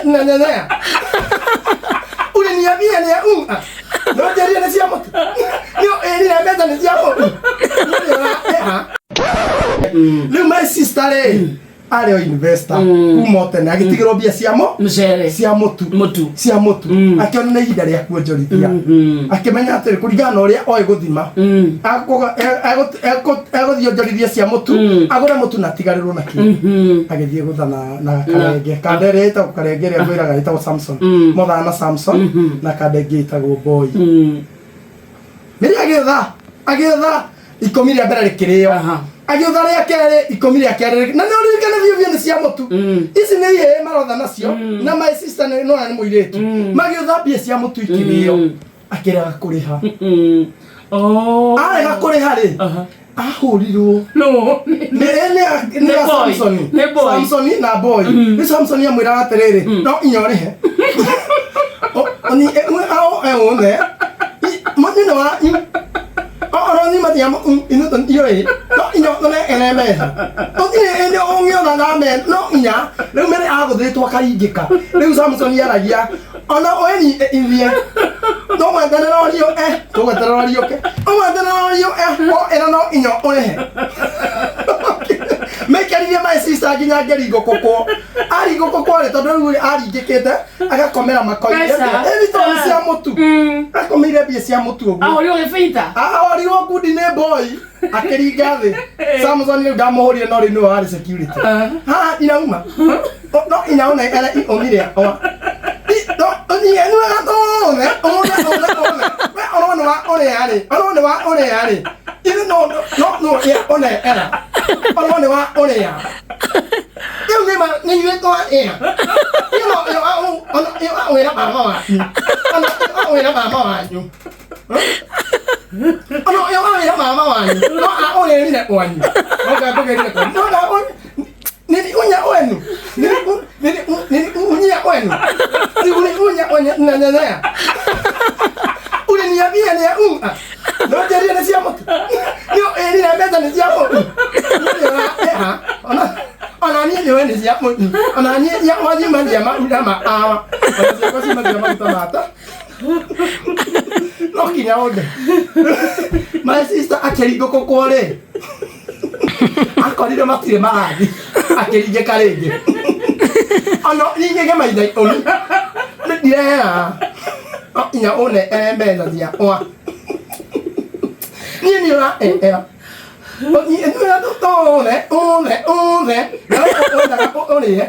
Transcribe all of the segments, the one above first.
na Uliniambia ni ya unga. No njĩrire nĩ cia mũtu. Nĩ ĩrire mbeca nĩ cia mũtu. Nĩ ũrareha. Rĩu my sister rĩ arĩ o investor kuma o tene agĩtigĩrwo mbia cia mo Mũcere. cia mũtu. Mũtu. Cia mũtu. Akĩona nĩ ihinda rĩa kuonjorithia. Akĩmenya atĩrĩ kũringana na ũrĩa oĩ gũthima. Egũthiĩ onjorithie cia mũtu, agũre mũtu na atigarĩrwo na kĩndũ. Agĩthiĩ gũtha na karenge. Kanda ĩrĩa ĩtagwo karenge ĩrĩa ngwĩraga ĩtagwo Samson. Mothaga na Samson na kanda ĩngĩ ĩtagwo Boy. Mĩrĩ agĩũtha ikũmi rĩa mbere rĩkĩrĩo. Agĩũtha rĩa kerĩ, ikũmi rĩa kerĩ na nĩ ũririkane biũ biũ nĩ cia mũtu. Ici nĩ ihĩĩ marotha nacio na my sister nĩ nona nĩ mũirĩtu. Magĩũtha mbia cia mũtu ikĩrĩo. Akĩrega kũrĩha. Oh. Arega kũrĩha rĩ, ahũrirwo. No. Nĩ Nĩ a boy. Samsoni. Nĩ boy. Samsoni na boy. Nĩ Samsoni amwĩraga atĩrĩrĩ, no inya ũrĩhe. Oni e ao e one. Mũnene wa oro ni matia inu ton iyo ĩ no inya no ne ene mbeca. Tũtirĩ ĩndĩ ũngĩona na me no inya rĩu mere agũthĩtwo akaringĩka. Rĩu Samsoni aragia ona weni ithie tũgweterera ũrio eh tũgweterera ũriũke ũgweterera ũrio eh o ĩno no inya ũrĩhe. Maikarire my sister nginya ngĩringũkũkwo aringũkũkwo rĩ tondũ rĩu rĩ aringĩkĩte agakomera makoi. Mbeca. Ĩni tondũ nĩ cia mũtu. Akomeire mbia cia mũtu ũguo. Ahũrirwo gĩbĩta. Ahũrirwo ngundi nĩ boy akĩringa thĩ. Samson rĩu ndamũhũrire no rĩu nĩwe warĩ security. Haha irauma. No inaona ere omire oa. No ni enu gatone one one one. We ono nĩ wa ũrĩa rĩ. Ono nĩ wa ũrĩa rĩ. Ithe no no no ya one era. Ono nĩ wa ũrĩa. Rĩu nĩ ma nĩ ithuĩ twa ĩa. Ĩno ĩyo au ono ĩyo awĩra mama wanyu. Ono ĩyo awĩra mama wanyu. Ono ĩyo awĩra mama wanyu. No aũrĩrire kwanyu. No ngakũgĩrire kwanyu. No na nini unya wenu. Nini nini nini unya wenu. Nini unya wenu na na na. Uliniambia ni ya unga. No njĩrire nĩ cia mũtu. Nĩ ĩrire mbeca nĩ cia mũtu. Nĩ ũrareha. Ona ona niĩ nĩwe nĩ cia mũtu. Ona niĩ ya wathiĩ mathia maguta ma awa. Ona ciakwa ci mathia maguta mata. No kinya ũndũ. My sister akĩringũkũkwo rĩ. Akorire matirĩ marathi. Akĩringĩka rĩngĩ. Ono ningĩ maitha ikũmi. Ndirehera. No inya une ere mbeca ciakwa. Niĩ nĩ ũraera. Ithuĩ tũre ũre wendaga ũrĩe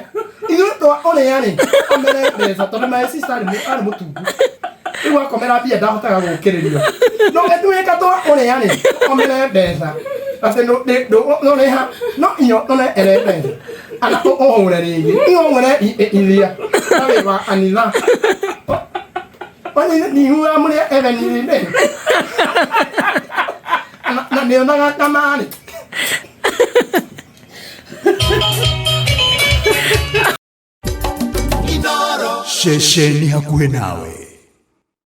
ithuĩ twa ũrĩa rĩ omere mbeca tondũ my sister arĩ mũtungu rĩu akomera mbia ndahotaga gũkĩrĩrio no gĩtuĩka twa ũrĩa rĩ omere mbeca atĩ ndũrĩha no inyo ũne ere mbeca ana ũhũre rĩngĩ ũhũre iria arĩ wa anitha Oni nihura mũrĩa evenirinde na nĩonaga kamarĩ. Ceceni hakuhĩ nawe.